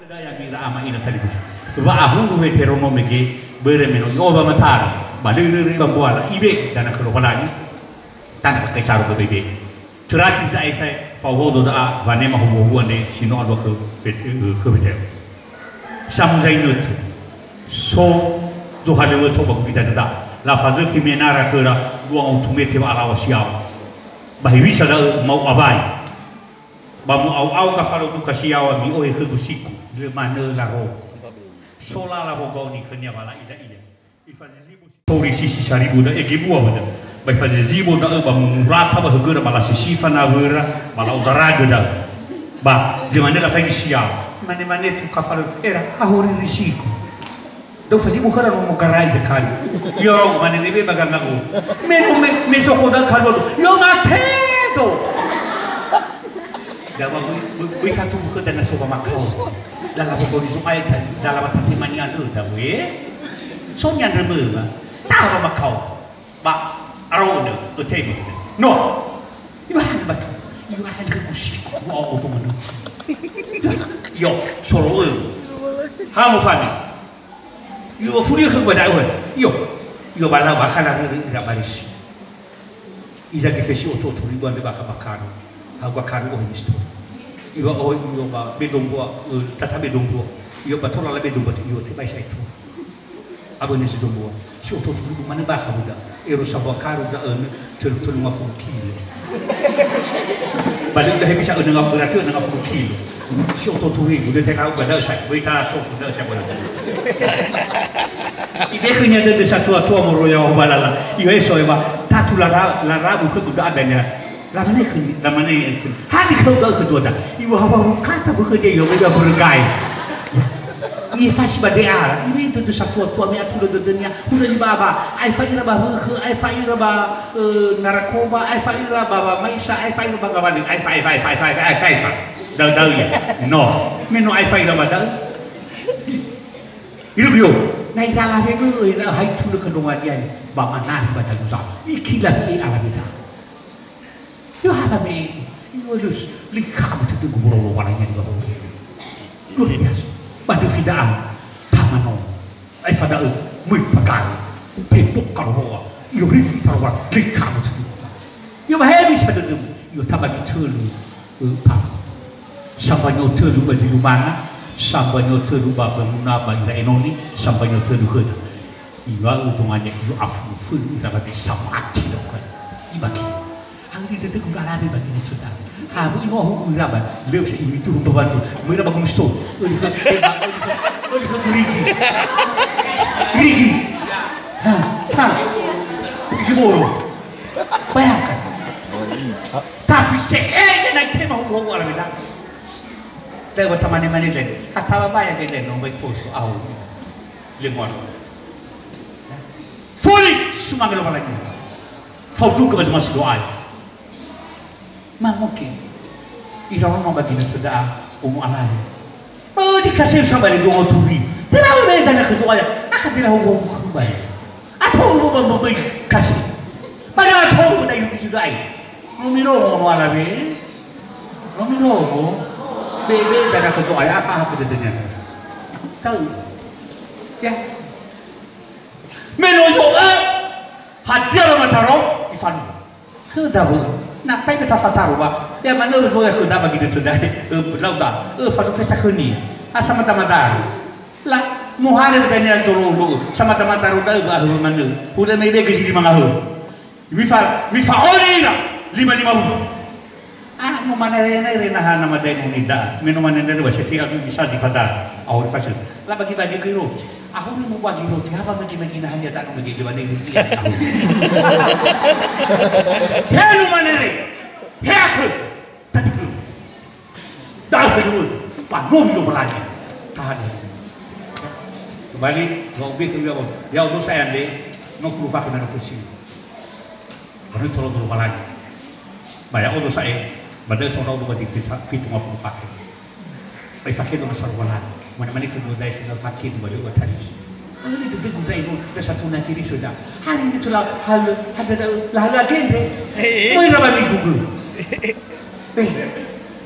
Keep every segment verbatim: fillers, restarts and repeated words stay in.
Daya mira ama ina talifusö. Wa'ahulu Heteronome ge, börö me no i'ohe wamatara, ba lö rörö ba mbuala, ibe'e dana khö Lowalangi, tanö khö Kaisaro göi ba ibe'e. Terati da'e sae, fa'ohodo da'a, wanema howuhowua nde si no alua khö Wet-, khö Wetero. Samuza inötö. So zohalöŵö tou ba gubita dada. Lafazökhi menara khöra dua ngautu mete wa'alaŵa si yaŵa. Ba hewisa da'ö ma'u'awai. Ba mu'au'au gafalo duka si yaŵa mi'ohe khögu siku. Lö manö laro. So lala wogaoni khönia wala'i da'ia. Ifazizibo si tori sisi saribu da'e gebua wada. Ba ifazizibo da'ö ba mumurata ba högöra ba lasisifa nawöra ba la'odaragö da'ö. Ba zi manö lafaigi si yaŵa. Mane-mane tu kafalo era ahori risiku. Da'ö fazibu khöra nomo garai sekali. Yo, mane nebe ba gangau. Me, me, me soko da kalu. Yo, matedo. Dawa böi, böi, böi satu buku dana soba makao. Dala bokoni soai, dala batati mani anu, dawe. So nyandra möma. Tawa makao. Ba, arone, ötema. No. Iwa han batu. Iwa han ke kusiku. Wa o to manu. Yo, solo. Ha mo fani. Yo, furi ke ba dawe. Yo. Yo, bala bakala ri ra barisi. Iza gefesi oto-oto ribu andre bakha ba karu. Ha'uga karu ohe misto. Iwa ohe iyo ba bedombua, eh, tata bedombua. Iyo ba tola la bedombua iyo tebai sa itu. Aböne si dombua. Si oto-oto ribu manö bakha buda. Ero sambua karu da'ö tölu-tölu ngafulu kilo. Ba lö dahe bisa önö ngafulu, berarti önö ngafulu kilo. Si oto-oto ribu, dia saya tahu pada saya, berita sok pada saya boleh. Ibekhönia dödö satua-tua moroi ya'o ba lala. Iwe so ewa, tatu lara, larabu khögu da'ö dania. Lamane khönia, lamane khönia. Hadi khöu da'ö khöu da'ö. Iwa hawa hukata bökhö dia, iwa bökhö bergai. Iwe fasi ba de'a, iwe dödö satua-tua me atulö dödönia. Hulö ni baba, aefa ira ba hökhö, aefa ira ba, eh, Narakoba, aefa ira ba, ba Maisa, aefa ira ba Gawali, aefa, aefa, aefa. Da'ö, da'ö ia. No. Me no aefa ira ba da'ö. Irögö, na ira lawe möi, na hai tulö khö ndrongo adia, ba manari ba dalu zama. Ikila he ala beda. Yo haba me, yo lus, lika betul tu gubro lo wala yang gubro. Luar biasa. Batu fidaan, tamano. Aefa da'ö, möi pagai. Tepok karoa, yo rifi taroa, lika betul. Yo bahewi sadödömu, yo tabagi tölu. Öpa. Sambanyo tölu ba zi lumana, sambanyo tölu ba banuna ba ira enoni, sambanyo tölu khöda. Iŵa'ö dongania iyo afuföi ira ba zi samati da'ö khöda. Ibagi. Anggi dödögu garabe ba gini söda. Habu ino ahu ira ba, lö se imitu humba batu. Möi ira ba gumuso. Öli khö, öli khö, öli khö rigi. Rigi. Ha, ha. Rigi boro. Bayangkan. Tapi se'ege na itema huku-huku ala beda. Dai wa tamane-mane dai. Hatawa baya dai dai nombai poso au. Lemon. Fuli sumangga Lowalangi. Faudu ke baju masuk doa. Mamoke. Ira orang mau bagi nasa doa. Umu alai. Oh, di kasih sama di doa turi. Tidak ada yang tanya ke doa ya. Akan tidak hukum kembali. Atau lu memberi kasih. Pada atau tidak yuk sudah ai. No mirongo no alawe. No mirongo. Bebe dana ketua ya apa apa jadinya. Tahu. Ya. Me no yo'ö. Hadia lo mataro ifanu. Khöda wö. Na tai beta fataru wa. Ya manö wö khöda bagi de khöda. Eh, lauda. Eh, fanu peta khönia. Asa mata-mata. La, muhare dania tolo lo, samata-mata roda ba ahö manö. Hulö me dege si lima ngahö. Mifa, mifa'oli ira, lima lima ribu. Ah, no mane rene rena hana madai nuni da. Me no mane rene wa seti aku bisa di fata. Ahori pasö. La bagi-bagi ke roti. Ahori mu bagi roti, apa bagi-bagi na hanya tak no bagi-bagi roti. Helu mane re. Hefu. Tadi. Da'ö kedua, panomi Lowalangi. Tahan. Kembali, wa ubi tu ya, ya udo saya ande, no kuru pakai na kusi. Harus tolong Lowalangi. Ba ya'odo sa'ae, ba da'ö so ndra'odo ba di pita, pitu ngafulu pake. Ba ifake do nasa Lowalangi. Mane-mane kedua da'e si na fake dua da'ö tadi. Ini duduk da'e no, da satu nanti di sudah. Hari ini telah hal, ada da'ö, lah, lah, gendre. Eh, eh. Moi ra ba minggu. Eh.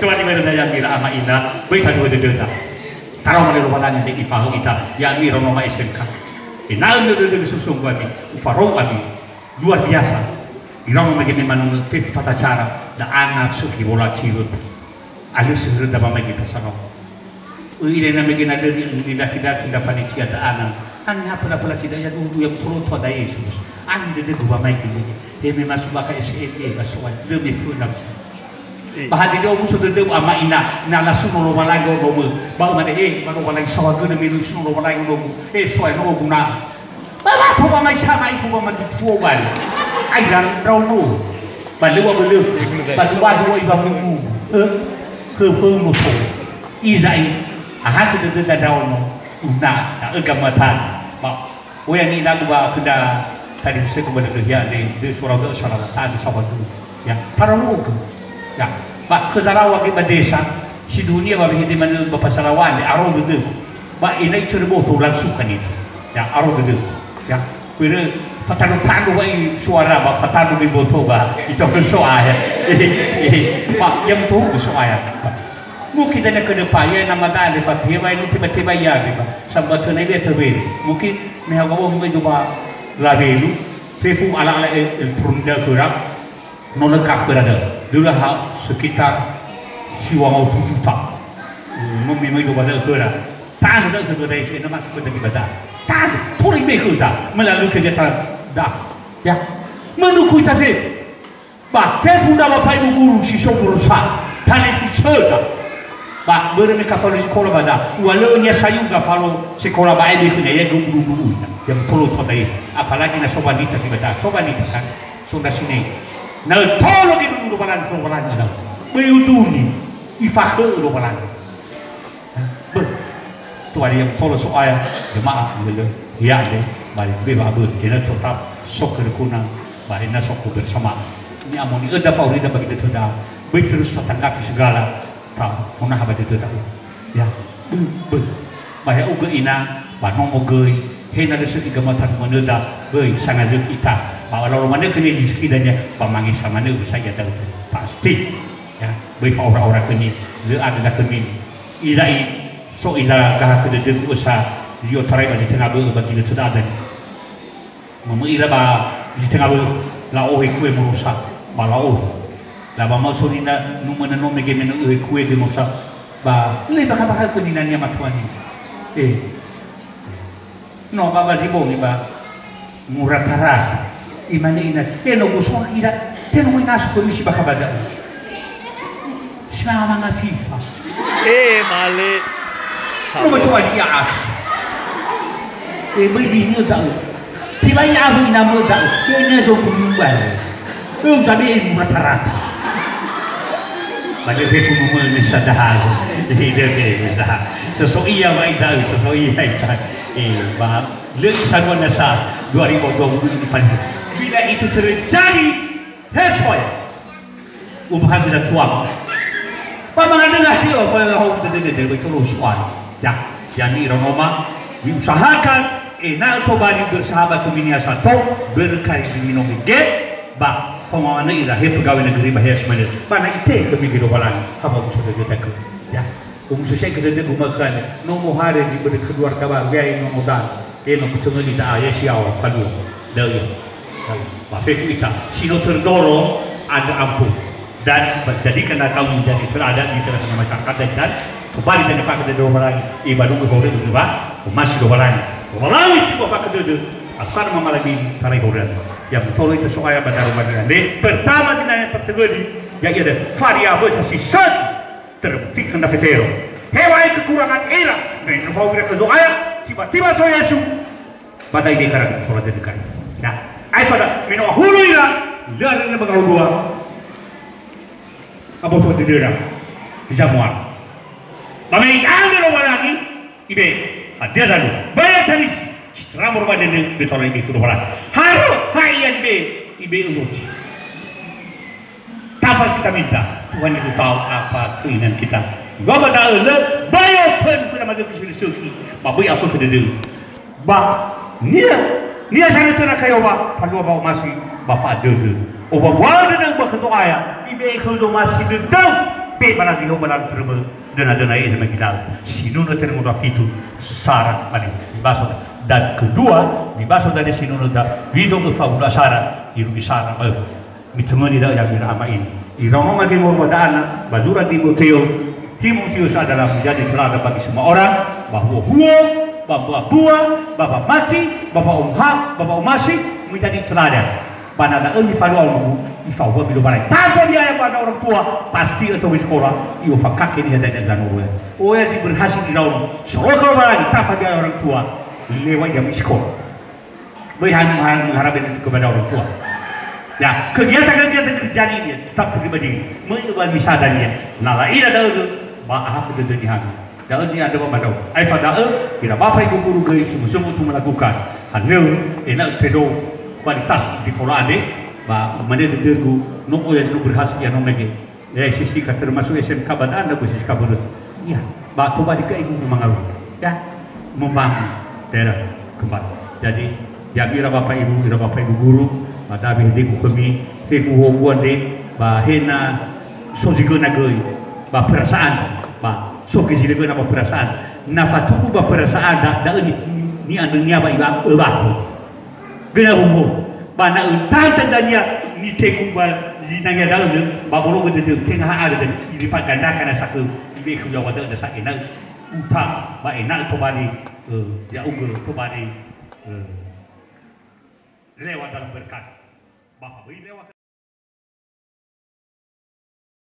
Coba di mana yang kira ama ina, baik satu dödöda. Tarao mane Lowalangi, Ifahu ita, ya'ami iraono ma S M K. Ena'ö dödöda sosonggu ami, ufarou ami. Luar biasa. Iraono mege me manunu fefu tata cara, da anga suki wola ciwe. Alö sehöröda wamaigi tasarao. U'ila na mege na lö ni-, nidaki-daki ndra panitia da'ana. Haniha pöla-pöla tidak ya dulu yang poloto ada Yesus. Ani dödögu wamaigi mege. He me masuk baka S M E ba soal. Lö me föna. Ba hadia muso dödöu ama ina, na lasuno Lowalangi onomö. Ba umane, eh, ba Lowalangi saohagölö me lö suno Lowalangi onogu. Eh, soal no guna. Ba mato ba mai sama iku ba mandu tuo bali. Ai dan raono. Ba lö wa bölö. Ba dua dua iba mumu. Eh, ke föno so. Izai. Ahaku dödöda ndraono, una, da'ö gamatana. Ba, oya ni'ila-Gu ba khöda talifusögu ba dödöhia andre, döi sorau da'ö salawata'ö sawa dulu. Ya, paraluogö. Ya, ba khö zarawa ge ba desa, sidunia ba wehede manö ba pasalawa andre, aro dödögu. Ba ena'ö itörö boto langsung kan itu. Ya, aro dödögu. Ya, börö fatandro-tandro wa'i suara ba fatandro gö boto ba, itohö So'aya. Ba, ya mutohugö So'aya. Mungkin dania ke depan, ya, nama dale, ba, ya, ba, ini tiba-tiba ya, ba. Sambatö na ibe tewe. Mungkin me hawa wo me doba labelu, fefu ala-ala el, el turun da kura, no lengkap berada. Dulu ha sekitar siwa mau tujuh juta. Hmm, no me me doba da kura. Tahu da kura da isi nama sekitar kita da. Tahu, puri me kura. Melalui kegiatan da. Ya. Menukui tadi. Ba fefu ndra ba fa'ebu guru si so guru sa, talifusöda. Ba börö me kafalu sekola ba da, uŵa'ö nia sayuga falo sekola ba ebe khönia, ya guru-guru ita. Ya tolo to dai. Apalagi na so wanita si ba da, so wanita kan, so ndra sine. Na tolo ge guru balan, guru balan ada. Böi uduni, ifakhö lo balan. Böi. Tuari yang tolo So'aya, jemaah, böi, ya, deh, balik, böi, ba, böi, ena'ö tetap, sok kerukunan, ba, ena'ö sok kebersamaan. Ini amoni, öda, fa'aurida bagi dödöda, böi terus tatanggapi segala, ta, monaha ba dödöda. Ya, böi, böi. Ba, ya, ugö ina, ba, nomo göi, he na lö sökhi gamatan manöda, böi, sangazökhi ita. Ba, lalu manö kene di sekidanya, ba, mangisa manö, bisa ya tahu, pasti. Ya, böi fa'ora-ora khömi, lö ada da khömi. Ila'i, so ila gaha khö dödögu ösa, i'otarai ba zi tenga bö'ö ba zi lö töda ada. Mamö ira ba zi tenga bö'ö, la'ohe kue morosa, ba la'ohe. La ba ma'ö so nina numönö no mege menö öhe kue de morosa, ba le bakha-bakha khö nina nia matuani. Eh. No, ba, ba zi bongi ba murata-rata. Imane ina, "Te no gusura ira, te no inasu komisi bakha ba da'ö." Sama ngafifa. Eh, male. No, betul dia as. Eh, böi bini da'ö. Tibai ahu ina mö da'ö. Kene so kumubal. Uza be murata-rata. Ba dödögu numönö sadaha. Jadi dödö sadaha. Soso'i ya, ba ita, soso'i ya, ita. Eh, ba, lö sanua nasa dua ribu dua puluh ini paling. Bila itu terjadi, he So'aya. Ubahan tidak tuang. Ba mangandrö nasi, oh, kalau ho dödö, dödö, betul, So'aya. Ya, jadi ronoma, diusahakan, ena'ö tobali bersahabat khö minia sato, berkali di minum ge, ba, pemahaman ira, he pegawai negeri, ba, he semuanya. Ba na ite khömi göi Lowalangi, ha ba usaha dödö takö. Ya. Umsuse ke dödö gumökhan, no mohare di bödö keluarga ba, wiai no modan, e no kutöngöni da'a, ya siao, kalua, da'ö. Ba fefu ita, si no terdorong, ada ampun. Dan menjadikan atau menjadi teladan di tengah-tengah masyarakat dan, dan kembali dan dapat kita Lowalangi, ibadah ke boleh berubah, masih Lowalangi. Lowalangi si bapak ke dödö, asal mama lagi tarai horan. Yang betul itu soal pada rumah dia. Pertama di nanya pertegedi, ya iya deh, variabel sisi satu. Terbuktikan da Petero. Heŵa'ae kekurangan ira, me no fao ira khö Zo'aya, tiba-tiba so Yesu, ba da'e dekara sola dödökara. Ya, aefa da, me no ahulu ira, lö aröna ba gaul dua. Aboto dödöra, zamuara. Ba me i'andrö Lowalangi, ibe'e, hadia zalua. Baya tanisi, si teramo ba dödö, betola ibe'e khö Lowalangi. Harö, ha ia ibe'e, ibe'e roti. Tapas kita minta, Tuhan itu tahu apa keinginan kita. Gua ba da'ö lö, bayo fön khöda mazökhi si lö sökhi, ba böi afökhö dödö. Ba, nia, nia sanötöna khö Yehowa, falua ba omasi, ba fa'adödö. Owawa dödö ba khö Zo'aya, ibe'e khö zomasi dödö, be ba lazi ho ba lalu terömö, döna-döna e'e zama gidal. Sinunö tenga ngondrua fitu, sara, mane, dibaso. Dan kedua, dibaso dania sinunö da, wido öfa ula sara, irugi sara, ba Mitöngöni da'ö ya'ami ira ama ini. Iraonoma gemboro ba da'ana, ba zura Timoteo, Timoteus adalah menjadi teladan bagi semua orang, ba huo-huo, ba mbua-mbua, ba wamati, ba wa'omha-, ba wa'omasi, menjadi teladan. Ba na da'ö nifalua ono, ifahua bi Lowalangi. Tanpa biaya kepada orang tua, pasti atau di sekolah, i'ofakake niha dania zanoro. Oya zi berhasil iraono, soroka Lowalangi, tanpa biaya orang tua, lewat ia mengisi sekolah. Böi hana mengharap kepada orang tua. Ya, kegiatan-kegiatan kerja ini tetap terlibat diri. Mencoba bisa dan ya. Na la'ila da'ö, ba aha dödö niha. Da'ö ni'andrö ba manau. Aefa da'ö, ira bapak ibu guru göi sungguh-sungguh tu melakukan. Hanö, ena'ö tedou kualitas di sekolah andre, ba umane dödögu, no oya dulu berhasil ya no mege. Eh, sisi ka termasuk S M K ba da'ö, na bu sisi ka börös. Iya, ba tobali ka ibu mangaru. Ya, membangun daerah kembali. Jadi, ya'ami ira bapak ibu, ira bapak ibu guru, ba da'ö wehedegu khömi, fefu hogu andre, ba hena so zi göna göi, ba perasaan, ba so göi zi lö göna ba perasaan. Na fatudu ba perasaan, da-, da'ö ni-, ni'andrönia ba iwa-, öwaku. Göna hubo. Ba na ötahö dania nitegu ba zinangea da'ö, ba bolo'ö dödö, tenga ha ada dan ilipat gandakan nasa khö, ibe'e khö yaŵa da'ö nasa ena'ö uta, ba ena'ö tobali, eh, ya'ugö tobali, eh, lewat dalam berkat. Ba fa böi lewat